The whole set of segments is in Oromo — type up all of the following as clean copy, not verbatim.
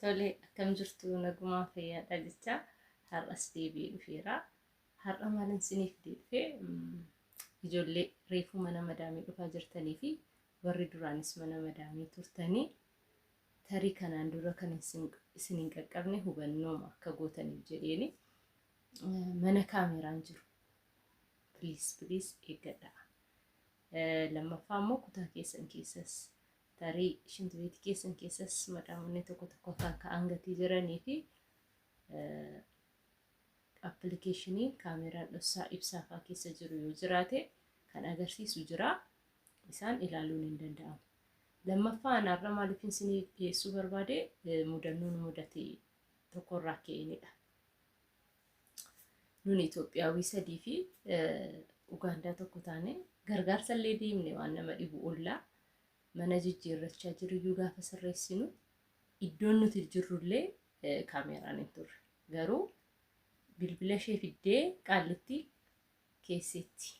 Tole, akkam jirtu? Nagumaa fayyaadha jecha har'as deebi'ee dhufeera. Har'a maalin isiniif dhufe? Ijoollee reefuu mana madaamii dhufaa jirtanii fi warri duraanis mana madaamii turtanii tarii kanaan dura kan isin hin qaqqabne hubannooma akka gootaniif jedheeni mana kaameraan jiru. Please, please eeggadhaa. Lammaffaa immoo kutaa keessan keessas, tarii shintibeetii keessan keessas madaamonni tokko tokko kan ka'an gatii jiranii fi appilikeeshiniin kaameraan dhossaa ibsaa fa'aa keessa jiru yoo jiraate kan agarsiisu jira. Isaan ilaaluun hin danda'amu. Lammaffaa anaarra maaliif isinii dhiyeessuu barbaade, mudannoon mudate tokkorraa ka'eenidha. Nuni Itoophiyaawii sadii fi Ugaandaa tokko taane gargaarsa illee deemne. Waan nama dhibu, ollaa mana jijjiirrachaa jiruyyuu gaafa sirreessinu iddoon nuti jirrullee kaameraan hin turre. Garuu bilbila ishee fiddee qaallitti keessetti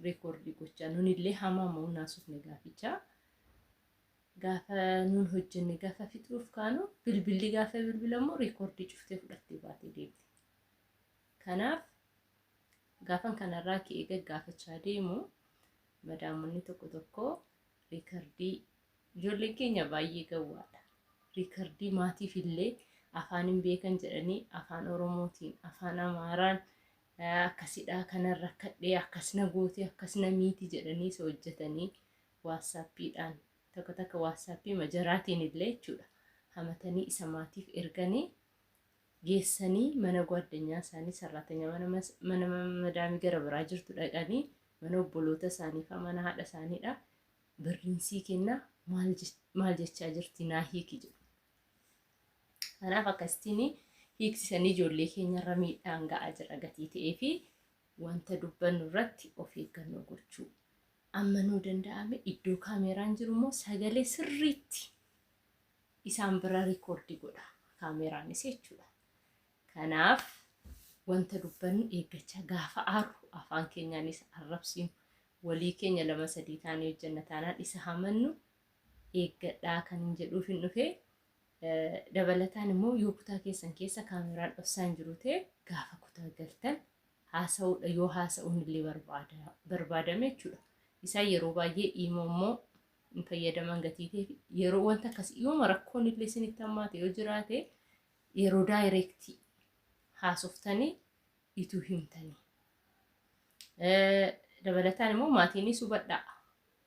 record gochaa, nunillee hamaa moo naasufne gaafichaa. Gaafa nun hojjenne, gaafa fixuuf kaanu, bilbilli gaafa bilbilamu record cuftee fudhattee baatee deemte. Kanaaf gaafan kanarraa ka'ee gaggaafachaa deemu, madaamonni tokko tokko record, ijoolleen keenya baay'ee gawwaadha. Record maatiif illee afaan hin beekan jedhanii afaan Oromootiin, afaan Amaaraan akkasidhaa, kanarra rakkadhee, akkas na goote, akkas na miiti jedhanii isa hojjetanii WhatsAppiidhaan, tokko takka WhatsApp majaraatiin illee jechuudha. Hamatanii isa maatiif erganii geessanii mana gwaaddanyaa isaanii, sarraatanyaa mana madaamii gara biraa jirtu dhaqanii, mana obboloota isaanii fi mana haadha isaaniidha. Birriinsii kennaa, maal jechaa jirti, naa hiiki jedhu. Kanaaf akkasitiin hiiksisanii ijoollee keenyarra miidhaan ga'aa jira gatii ta'ee fi wanta dubbannu irratti of eeggannoo gochuu. Amma nuu danda'ame iddoo kaameraan jiru immoo sagalee sirriitti isaan bira record godha kaameraanis jechuudha. Kanaaf wanta dubbannu eeggachaa, gaafa aaru afaan keenyaanis arrabsinu, walii keenya lama sadii taanee hojjenna taanaan isa hamannu eeggadhaa kan hin jedhuuf hin dhufe. Dabalataan immoo yoo kutaa keessan keessa kaameraan dhoksaan jiru ta'e, gaafa kutaa galtan haasa'uudha, yoo haasa'uun illee barbaadame jechuudha. Isaan yeroo baay'ee imo immoo hin fayyadaman gatii ta'eef, yeroo wanta akkasii yooma rakkoon illee isinitti hammaate yoo jiraate, yeroo direct haasoftanii ituu himtanii. Dabalataan immoo maatiinis hubadhaa.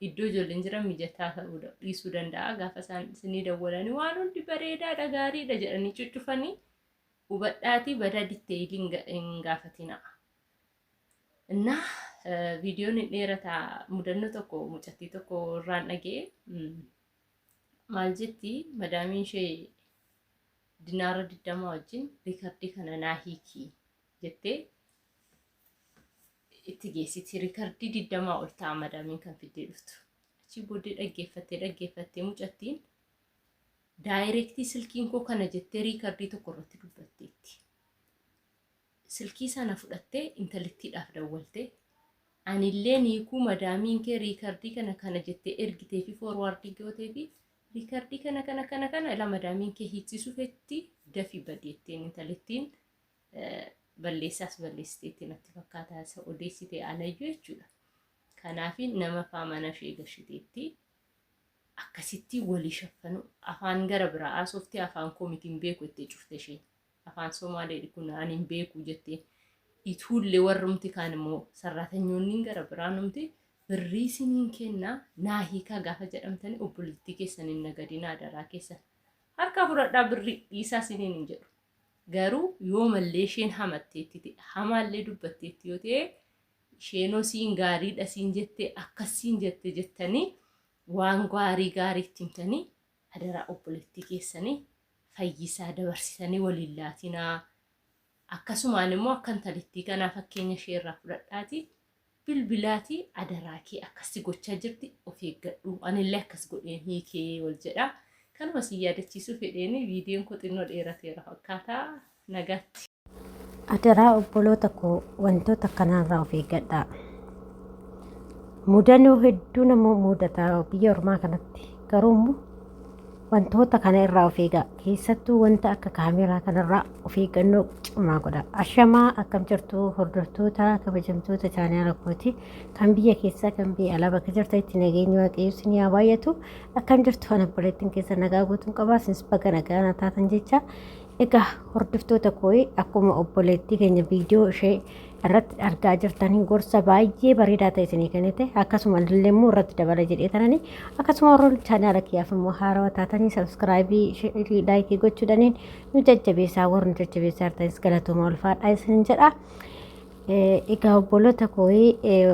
Iddoo ijoolleen jiran mijataa ta'uu dhiisuu danda'a. Gaafa isaan isinii dawwalanii waan hundi bareedaadha, gaariidha jedhanii cuccufanii, hubadhaatii badaa detail hin gaafatina. Innaa viidiyoon hin dheerataa. Mudannoo tokko mucattii tokko irraan dhaga'e. Maal jetti? Madaamiin ishee dinaara 20 wajjin record kana naa hiikii jettee itti geessiti. Record 20 ol ta'a madaamiin kan fiddee dhuftu. Achii booddee dhaggeeffattee dhaggeeffattee mucattiin direct silkiin koo kana jettee record tokko irratti dubbatteetti. Silkii sana fudhattee intalittiidhaaf dawwaltee, anillee niikuu madaamiin kee record kana kana jettee ergitee fi forward gootee fi record kana kana kana kana ila madaamiin kee hiiksisuu fetti, dafii badeetteen. Intalittiin balleessaas balleessiteetti natti fakkaata isa odeessite alayyuu jechuudha. Kanaaf nama faa mana ishee gashiteetti. Akkasitti walii shaffanu, afaan gara biraa haasoftee, afaan koo miti, hin beeku jettee cufte isheen. Afaan Somaalee kun ani hin beeku jettee. Ituullee warrumti kaan immoo sarraatanyoonni gara biraa numti birrii isiniin kennaa naa hiikaa gaafa jedhamtanii, obboleettii keessan hin nagadinaa, adaraa keessan. Harkaa fudhadhaa, birrii dhiisaa isiniin hin jedhu. Garuu yoo mallee isheen hamatteetti ta'e, hamaallee dubbatteetti yoo ta'e, isheenoo siin gaariidha siin jette, akkasiin jette jettanii waan gaarii gaariitti himtanii, adaraa obboleettii keessanii fayyisaa, dabarsitanii waliin laatinaa. Akkasumaan immoo akka intalittii kanaa fakkeenya ishee irraa fudhadhaati bilbilaatii, adaraa kee akkasi gochaa jirti, of eeggadhu, anillee akkas godheen hiikee wal jedha. Kanuma si yaadachiisuu fedheeni. Viidiyoon koo xinnoo dheerateera fakkaataa. Nagaatti. Adaraa obboloota koo, wantoota kanarraa of eeggadhaa. Mudannoo hedduu nama mudataa biyya ormaa kanatti. Garuu immoo Wantoota kana irraa of eegaa. Keessattuu wanta akka kaameeraa kanarraa of eeggannoo cimaa godha. Ashamaa, akkam jirtu hordoftoota kabajamtoota chaanaala kooti, kan biyya keessaa, kan biyya alaa, bakka jirtanitti nageenyi Waaqayyo isin haa baay'atu. Akkam jirtu? Ana obboleettiin keessa nagaa guutuun qabaa, isinis baga nagaa na taatan jecha. Egaa hordoftoota koo, akkuma obboleettii keenya viidiyoo ishee irratti argaa jirtanii gorsa baay'ee bareedaa ta'e isinii kennite, akkasuma illee immoo irratti dabala jedhee tanani, akkasuma warroonni chaanaala kiyyaaf immoo haarawaa taatanii subscribe, like gochuudhaaniin nu jajjabeessaa, warri nu jajjabeessaa jirtanis galatooma, ulfaadhaa isin jedha. Egaa obboloota koo,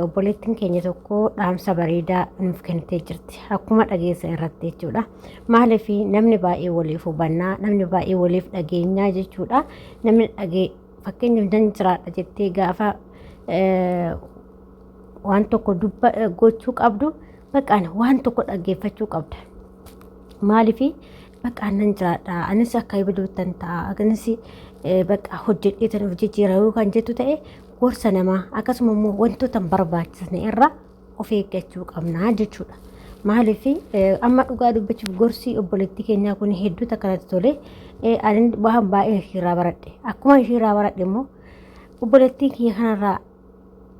obboleettiin keenya tokko dhaamsa bareedaa nuuf kennitee jirti. Akkuma dhageessan irratti jechuudha. Maaliif namni baay'ee waliif hubannaa, namni baay'ee waliif dhageenyaa jechuudha. Namni dhagee, fakkeenyaaf, nan jiraadha jettee gaafa waan tokko dubba gochuu qabdu, baqaan waan tokko dhaggeeffachuu qabda. Maaliif baqaan nan jiraadha, anis akka ibiduuttan ta'a, anis baqa hojjedhee tan of jijjiira yoo kan jettu ta'e, gorsa namaa akkasuma immoo wantoota hin barbaachisne irraa of eeggachuu qabnaa jechuudha. Maaliif amma dhugaa dubbachuuf gorsi obboleettii keenyaa kun hedduu takka natti tole. Ani waan baay'ee ishiirraa baradhe. Akkuma ishiirraa baradhe immoo obboleettiin kiyya kanarraa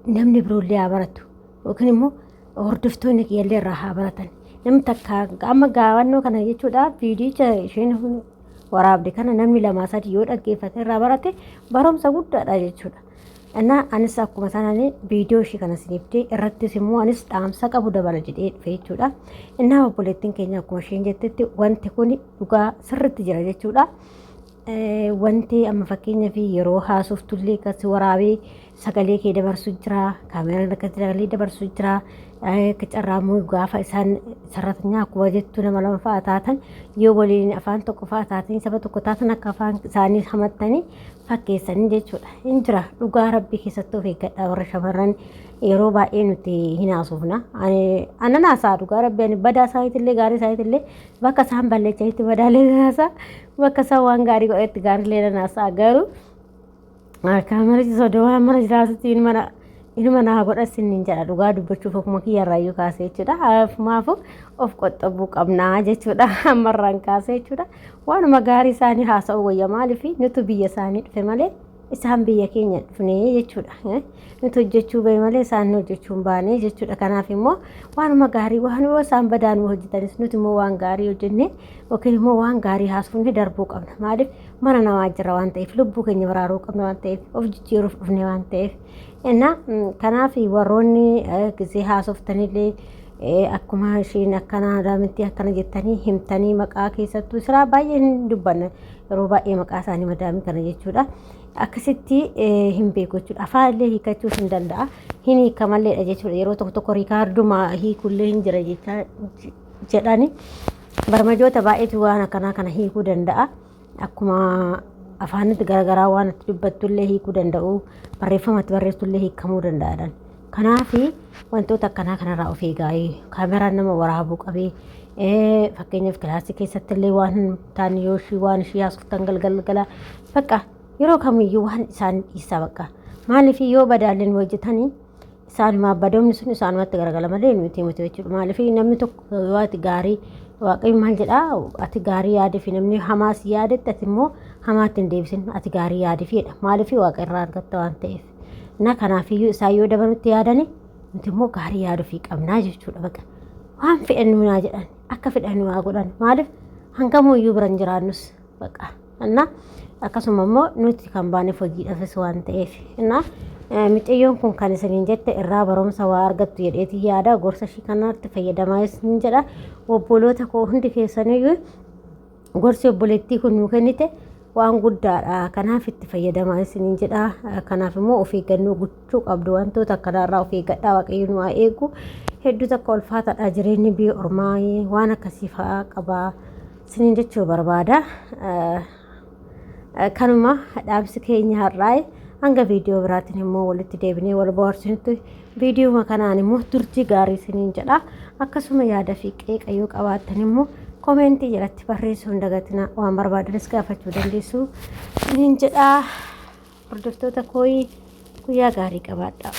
namni biroollee haa baratu yookiin immoo hordoftoonni kiyyallee irraa haa baratan. Namni takka amma gaawannoo kana jechuudha, viidiyicha isheen waraabde kana namni lamaa sadi yoo dhaggeeffate irraa barate, barumsa guddaadha jechuudha. Innaa anis akkuma sanaan viidiyoo ishee kana isiniif irrattis immoo anis dhaamsa qabu dabala jedhee dhufe jechuudha. Innaa obboleettiin keenya akkuma isheen jettetti wanti kun dhugaa sirriitti jira jechuudha. Wanti amma fakkeenyaaf yeroo haasoftullee akkas waraabee sagalee kee dabarsu jira, kaameraan akkas sagalee dabarsu jira. Akka carraa immoo gaafa isaan sararatanyaa akkuma jettu nama lama fa'a taatan, yoo waliin afaan tokko fa'a taatanii, saba tokko taatan, akka afaan isaanii hamattanii fakkeessanii jechuudha. Hin jira dhugaa Rabbii, keessattuu of eeggadhaa warra shamarran. Yeroo baay'ee nuti hin haasofna. Anan haasa'a dhugaa Rabbii, ani badaa isaaniitillee gaarii isaaniitillee, bakka isaan balleechanitti badaalee nan haasa'a, bakka isaan waan gaarii godhanitti gaariilee nan haasa'a. Garuu kaamerichi sodoo waan mana jiraatutti inuma naa godhas inni jedha, dhugaa dubbachuuf akkuma kiyyarraayyuu kaasee jechuudha. Maafu of qoxxobuu qabnaa jechuudha, ammarraan kaasee jechuudha. Waanuma gaarii isaanii haasa'uu wayya. Maaliif nutu biyya isaanii dhufe malee isaan biyya keenya dhufne jechuudha. Nuti hojjechuu bahe malee isaan hojjechuu hin baane jechuudha. Kanaaf immoo waanuma gaarii, waan yoo isaan badaa nu hojjetanis, nuti immoo waan gaarii hojjenne yookiin immoo waan gaarii haasofne darbuu qabna. Maaliif mana namaa jira waan ta'eef, lubbuu keenya baraaruu qabna waan ta'eef, of jijjiiruuf dhufne waan ta'eef. Innaa kanaaf warroonni gisee haasoftanillee akkuma isheen akkana daamitti akkana jettanii himtanii, maqaa keessattuu siraa baay'ee hin dubbanna, yeroo baay'ee maqaa isaanii madaamii kana jechuudha. Akkasitti hin beeku jechuudha. Afaan illee hiikachuus hin danda'a. Hin hiikamalleedha jechuudha. Yeroo tokko tokko riikaarduma hiikullee hin jira jedhani. Barmajoota baay'eetu waan akkanaa kana hiikuu danda'a. Akkuma afaanitti garaagaraa waan itti dubbattullee hiikuu danda'u, barreeffamatti barreessitullee hiikamuu danda'adhaan. Kanaaf wantoota akkanaa kanarraa of eegaa. Kaameraan nama waraabuu qabee, fakkeenyaaf kilaasii keessatti illee waan hin taane yoo ishii waan ishii haasoftan galgala, bakka yeroo kamiyyuu waan isaan dhiisaa bakka. Maaliif yoo badaalleen hojjetanii isaanumaa badoomni sun isaanumatti garagala malee nuti miti jechuudha. Maaliif namni tokko yoo ati gaarii, Waaqayyo maal jedhaa, ati gaarii yaadee fi namni hamaas yaadetti ati immoo hamaatti hin deebisin, ati gaarii yaadee fi jedha. Maaliif Waaqa irraa argatta waan ta'eef. Na kanaafiyyuu isaan yoo dabalutti yaadani, nuti immoo gaarii yaaduu qabnaa jechuudha. Baqa waan fedhan naa jedhan, akka fedhan waa godhan, maaliif hangamuyyuu biran jiraannus baqa. Innaa akkasuma immoo nuti kan baaneef hojiidhaafis waan ta'eef. Innaa mucayyoon kun kan isiniin jette irraa barumsa waa argattu jedheeti yaada, gorsa ishii kanatti fayyadamaa isin jedha. Obboloota koo hundi keessaniyyuu, gorsi obboleettii kun nuu kennite waan guddaadha. Kanaaf itti fayyadamaa isiniin jedha. Kanaaf immoo of eeggannoo gochuu qabdu, wantoota akkanaarraa of eeggadhaa. Waaqayyo nu haa eegu. Hedduu takka ulfaataadha jireenyi biyya ormaa, waan akkasii fa'aa qaba isiniin jechuu barbaada. Kanuma dhaamsi keenya har'aa. Hanga viidiyoo biraatiin immoo walitti deebinee wal bohaarsinutti, viidiyoo kanaan immoo turtii gaarii isiniin jedha. Akkasuma yaada fi qeeqa yoo qabaattan immoo koomentii jalatti barreessuu hin dagatina, waan barbaadanis gaafachuu dandeessu isiniin jedha. Hordoftoota kooyi, guyyaa gaarii qabaadha.